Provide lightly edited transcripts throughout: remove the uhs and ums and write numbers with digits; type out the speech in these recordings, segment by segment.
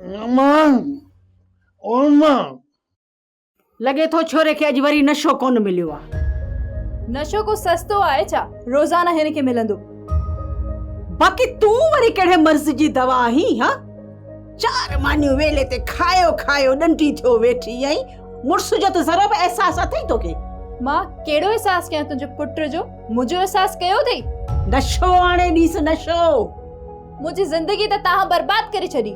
امان او امان. لڳي ٿو ڇوري کي اڄ وري نشو ڪونه مليو آ. نشو ڪو سستو آهي ڇا؟ روزانه هن کي ملندو. باقي تون وري ڪهڙي مرض جي دوا آهين ها؟ چار مانيون ويلي تي کايو کايو ڏنڊي ٿيو ويٺي آهين. مڙس جو ته ذرو به احساس اٿئي توکي؟ مان ڪهڙو احساس ڪيان تنهنجي پٽ جو؟ منهنجو احساس ڪيو اٿئي؟ نشو آڻي ڏيس نشو. منهنجي زندگي ته توهان برباد ڪري ڇڏي.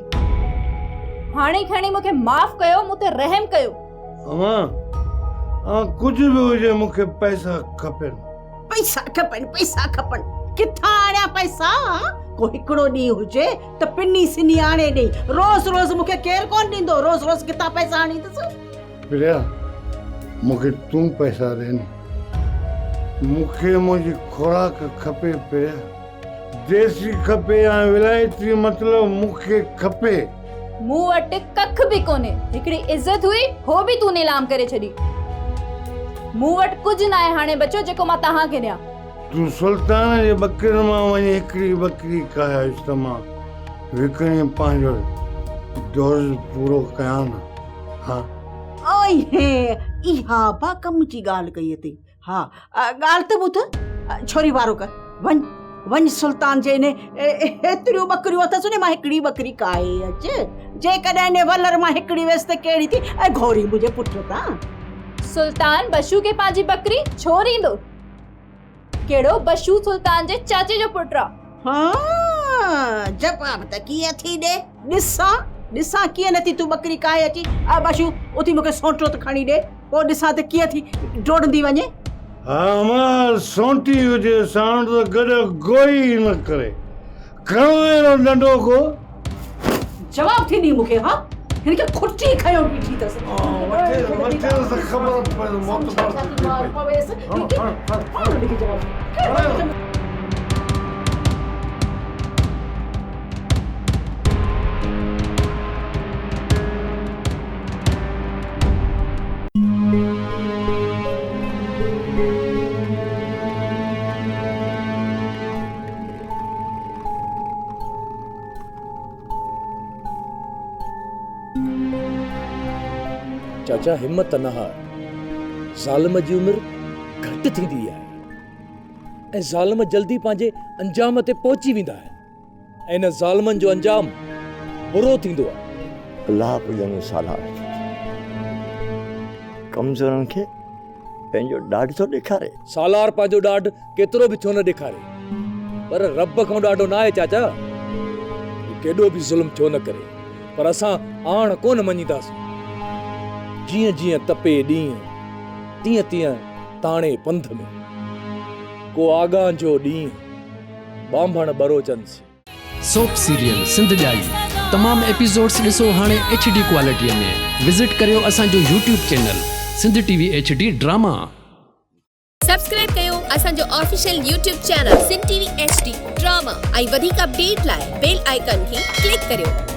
هاڻي کڻي مون کي معاف ڪيو، مون تي رحم ڪيو. امان، امان ڪجهه به هجي مون کي پئسا کپن. پئسا کپن، پئسا کپن. ڪٿان آڻيان پئسا؟ ڪو هڪڙو ڏينهن هجي ته پني سني آڻي ڏئي. روز روز مون کي ڪير ڪونه ڏيندو. روز روز ڪٿان پئسا آڻيندس؟ پريا، مون کي تون پئسا ڏي نه. مون کي منهنجي خوراڪ کپي پريا. ديسي کپي يا ولايتي مطلب مون کي کپي. مون وٽ ڪک به ڪونهي. هڪڙي عزت هئي، هو به تون نيلام ڪري ڇڏي. مون وٽ ڪجهه ناهي هاڻي بچيو جيڪو مان توهان کي ڏيان. تون سلطان جي ٻڪرين مان وڃي هڪڙي ٻڪري ڪاهي اچ ته مان وڪڻي پنهنجو ڊوز پورو ڪيان نه. ها. آئي هي، اها با ڪم جي ڳالهه ڪئي اٿئي. ها ڳالهه ته ٻڌ، ڇوري وارو ڪر، وڃ وڃ سلطان جي انهي هيتريون ٻڪريون اٿس انهي مان هڪڙي ٻڪري ڪاهي اچ، جيڪڏهن انهي ولر مان هڪڙي ويس ته ڪهڙي ٿي، اي گهوري منهنجي پٽ تان. سلطان بشو کي پنهنجي ٻڪري ڇو ڏيندو؟ ڪهڙو بشو سلطان جي چاچي جو پٽ آ. ها جواب ته ڪيئن ٿي ڏي، ڏسان ڏسان ڪيئن نٿي تون ٻڪري ڪاهي اچين، اي بشو اٿي مون کي سونٽو ته کڻي ڏي. پوء ڏسان ته ڪيئن ٿي ڊوڙندي وڃي. ها امڙ، سونٽي هجي ساڻ ته گڏ گوئي ئي نه ڪري. کڻو اهڙو ڏنڊو ڪو. جواب ٿي ڏي مون کي ها. هن کي کٽي کنيو بيٺي اٿس. وٺيس ته خبر پويس موتمار ٿي پئي. هڻ هڻ هڻ. چاچا همت نه هار، ظالم جي عمر گهٽ ٿيندي آهي ۽ ظالم جلدي پنهنجي انجام تي پهچي ويندا آهن. ۽ انهن ظالمن جو انجام برو ٿيندو آهي. الله پڄندو سالار کي ڪمزورن کي پنهنجو ڏاڍ ٿو ڏيکاري. سالار پنهنجو ڏاڍ ڪيترو به ڇو نه ڏيکاري پر رب کان ڏاڍو ناهي چاچا. هو ڪيڏو به ظلم ڇو نه ڪري پر اسان آڻ ڪونه مڃينداسون. جيئن جيئن تپي ڏينهن تيئن تيئن تاڻي پنڌ ۾. ڪو آڳانجهو ڏينهن. ٻانڀڻ ٻروچن سين. سوپ سيريل سنڌ ڄائي تمام ايپيسوڊس ڏسو هاڻي ايڇ ڊي ڪوالٽي ۾ وزٽ ڪريو اسان جو YouTube channel Sindh T V H D drama. Subscribe ڪيو اسان جو official YouTube channel Sindh T V H D drama ۽ وڌيڪ اپڊيٽ لاء بيل آئيڪان کي ڪلڪ ڪريو.